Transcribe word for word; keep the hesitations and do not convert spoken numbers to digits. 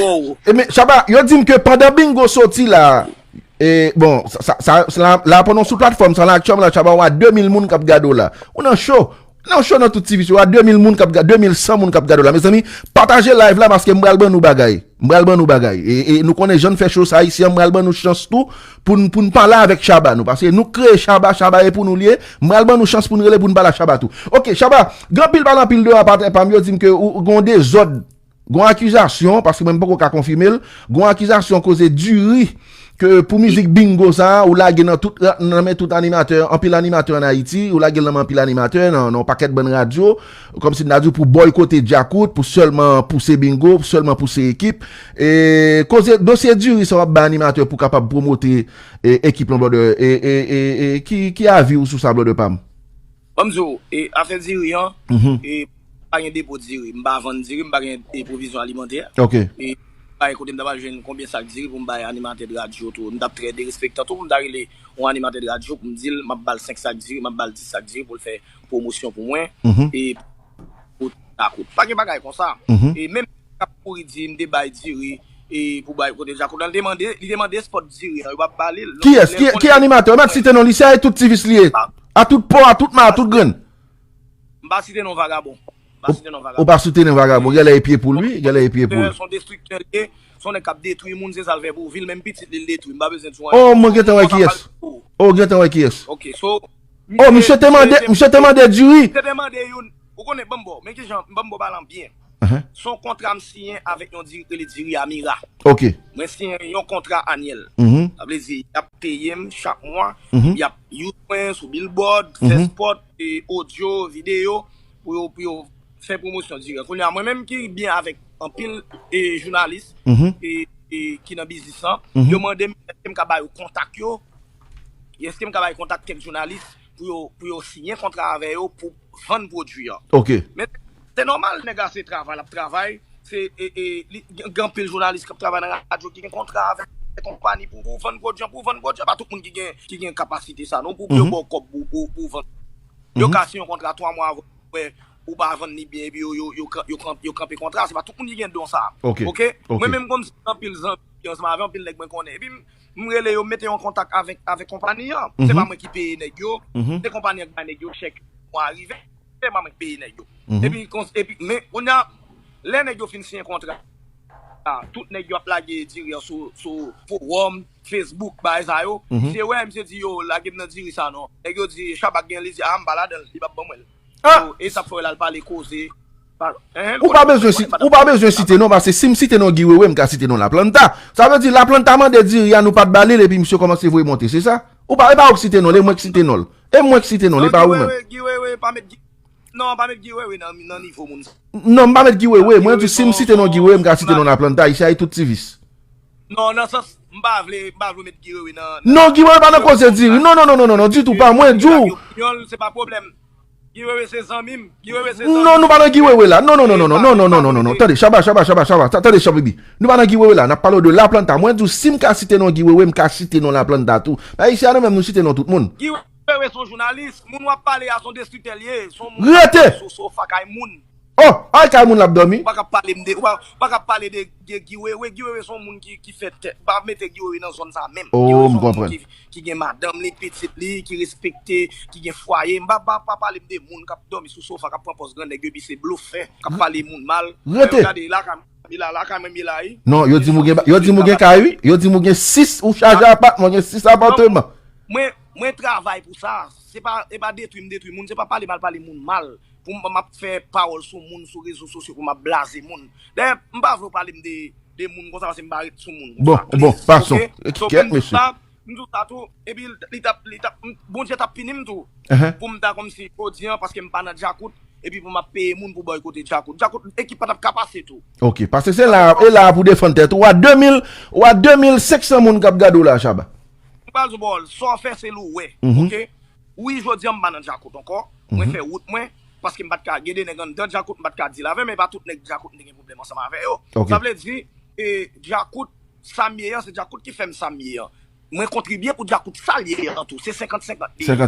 Wow. E men, Shabba, yo di m ke pandan bingo soti la, e, bon, sa, sa, sa, la, la, pandan sou platfòm sa la, aktyèlman la, Shabba, w a de mil moun k ap gade w la. Ou nan cho. Nan cho nan tout T V, w a de mil moun k ap gade, de mil san moun k ap gade w la. Mezanmi, pataje live la paske m pral ban nou bagay. M pral ban nou bagay. E, e nou konnen jan n fè cho sa isi an, m pral ban nou chans tou pou n, pou n pale avèk Shabba nou. Paske nou kreye Shabba, Shabba e pou nou l ye. M pral ban nou chans pou n rele pou n pale a Shabba tou. Ok, Shabba, gen anpil pale anpil deyò a patnè pa m, yo di m ke ou, ou gen yon dezòd. Gon akizasyon, paske mwen m poko ka konfime l, gon akizasyon koze diri ke pou mizik bingo sa a, ou lage nan tout, nan men tout animatè, anpil animatè ann Ayiti, ou lage l nan men anpil animatè, nan, nan yon pakèt bann radyo, kòmsi n ta di w pou bòykote Djakout, pou sèlman pouse bingo, pou sèlman pouse ekip. E koze dosye diri sa w ap bay animatè pou kapab pwomote e, ekip lan, brother. E, e, e, e, ki, ki avi w sou sa, brother pa m? Ban m di w, e, afè diri an, Mhm. e, pa gen depo diri. M pa vann diri, m pa gen, e, pwovizyon alimantè. Ok. E, pa gen kote m ta pral jwenn konbyen sak diri pou m bay animatè de radyo tou. M t ap trè derespektan tou pou m ta rele yon animatè de radyo pou m di l, m ap ba l senk sak diri, m ap ba l dis sak diri pou l fè pwomosyon pou mwen. Mhm. E, pou Djakout. Pa gen bagay konsa. Mhm. E menm k ap kouri di m te bay diri, e, pou bay kote Djakout la, li te mande, li te mande spot diri an, yo pa ba li l. Non, Kiyès? lè Ki, l konnen ki animatè? Ou mèt site non li, se a tout T V li ye. A tout pò, a tout ma, a tout grenn. M pa site non vagabon. M pa site non vagabon. Ou pa site non vagabon. Genlè e pye poul wi, genlè e pye poul. Se yon destriktè li ye, se yon nèg k ap detwi moun, se sa l fè pou vil, menm pitit li l detwi. M pa bezwen di w anyen. Oh, mwen gentan wè kiyès. Oh, gentan wè kiyès. Ok, so, Oh, misye te mande, misye te mande diri. Misye te mande youn. Ou konnen, ban m ba w, men kijan, ban m ba w balan byen. Ahan. Se yon kontra m siyen avèk yon diri, rele diri Amira. Ok. Mwen siyen yon kontra anyèl. Mhm. Sa vle di, y ap peye m chak mwa, Mhm. y ap use mwen sou billboard, fè Mhm. spot, e, odyo, videyo, pou yo, pou yo fè pwomosyon diri an. Kounye a, mwen menm ki byen avèk anpil, e, jounalis, Mhm. e, e, ki nan biznis lan, Mhm. yo mande m èske m ka ba yo kontak yo, èske m ka bay kontak kèk jounalis pou yo, pou yo siyen kontra avè yo pou vann pwodui an. Ok. Men se nòmal, nèg la se travay l ap travay, se, e, e, li, gen, gen anpil jounalis k ap travay nan radyo ki gen kontra avèk konpani pou, pou vann pwodui an, pou vann pwodui an. Pa tout moun ki gen, ki gen kapasite sa, non, pou, pou yo Mhm. ba w kòb pou, pou, pou vann. Yo Mhm. ka siyen yon kontra twa mwa avan, wè, ou pa vann li byen, epi yo, yo, yo, kan- yo, kan- yo kanpe kontra, se pa tout moun ki gen don sa. Ok. Ok? Ok. Mwen menm kòmsi anpil zanmi, ansanm avè anpil nèg mwen konnen. Epi m, m rele yo, m mete yo an kontak avèk, avèk konpani an. Se pa Mhm. mwen ki peye nèg yo, Mhm. se konpani an ki bay nèg yo chèk mwa rive, se pa mwen ki peye nèg yo. Mhm. Epi, kons- epi, men, kounye a, lè nèg yo fin siyen kontra, a, tout nèg yo ap lage diri an sou, sou fowòm, Facebook, bagay sa yo. Mhm. Misye wè, misye di, yo, lage m nan diri sa non. Nèg yo di, Shabba gen, li di, a, m pa ladan l, li p ap ban mwen l. Ah! Yo, e sa fè l al pale koze. Pa- Hein, Ou pa bezwen site, ou pa bezwen site non, paske si m site non Guy Wewe, m ka site non Laplanta. Sa vle di Laplanta mande diri a, nou pa t ba li l, epi misye kòmanse voye monte, se sa? Ou pa, e pa ou k site non l, e mwen k site non l. E mwen k site non l, e pa ou menm. Guy Wewe, Guy Wewe, pa met Guy- Non, pa met Guy Wewe nan, nan nivo moun sa. Non, m pa met Guy Wewe, mwen di si m site non Guy Wewe, m ka site non Laplanta, isi a e tout T V. Non, nan sans, m pa vle, m pa vle met Guy Wewe nan, nan Non, Guy Wewe pa nan koze diri. Non, non, non, non, non, non, ditou, pa mwen, di w. Opinyon l, se pa pwoblèm. Guy Wewe se zanmi m. Guy Wewe se zanmi m. Non, nou pa nan Guy Wewe la. Non, non, non, non, non, non, non, non, non, non. Tande, Shabba, Shabba, Shabba, Shabba. Ta- Tande, Shabba, baby. Nou pa nan Guy Wewe la. N ap pale de Laplanta. Mwen di w, si m ka site non Guy Wewe, m ka site non Laplanta tou. Ayisyen an nou menm, nou site non tout moun. Guy Wewe se yon jounalis. Moun w ap pale a se yon destriktè l ye. Se yon moun Rete! Sou sofa kay moun. Oh, ay kay moun l ap dòmi. Ou pa ka pale m de, ou pa, ou pa ka pale de, de Guy Wewe. Guy Wewe se yon moun ki, ki fè tèt. Pa mete Guy Wewe nan zòn sa menm. Oh, m konprann. Guy Wewe se yon moun ki, ki gen madanm li, pitit li, ki respekte, ki gen fwaye. M pa, pa, pa pale m de moun k ap dòmi sou sofa, k ap pran pòz gran nèg yo, epi se blofè, k ap pale moun mal. Rete. Gade, la, ka- Mila la, ka menm Mila, wi. Non, yo di m ou gen, yo di m ou gen kay, wi. Yo di m ou gen sis, ou chaje apatman, ou gen sis apatman. Mwen, mwen travay pou sa. Se pa, e pa detwi m detwi moun, se pa pale mal, pale moun mal. Pou m, m ap fè pawòl sou moun, sou rezo sosyo, pou m ap blaze moun. Dayè, m pa vle w pale m de, de moun konsa, paske m pa ret sou moun konsa. Bon, bon, pason. Ok? So, kèt, mesye. M di w sa tou, epi li t ap, li t ap, Bondye t ap pini m tou. Pou m ta kòmsi jodi an, paske m pa nan Djakout, epi pou m ap peye moun pou bòykote Djakout. Djakout, ekip pa t ap ka pase tou. Ok, paske se la, e la pou defann tèt ou. Ou a de mil, ou a de mil senk san moun k ap gade w la, Shabba. M pral di w, bòl, sa w fè se l ou wè, ok? Wi, jodi an m pa nan Djakout ankò. Mwen fè wout mwen, paske m pa t ka, gen de nèg anndan Djakout, m pa t ka deal avè, men pa tout nèg Djakout m te gen pwoblèm ansanm avè yo. Sa vle di, e, Djakout, sa m ye an, se Djakout ki fè m sa m ye an. Mwen kontribye pou Djakout sa l ye an tou. Se senkant senkant li ye.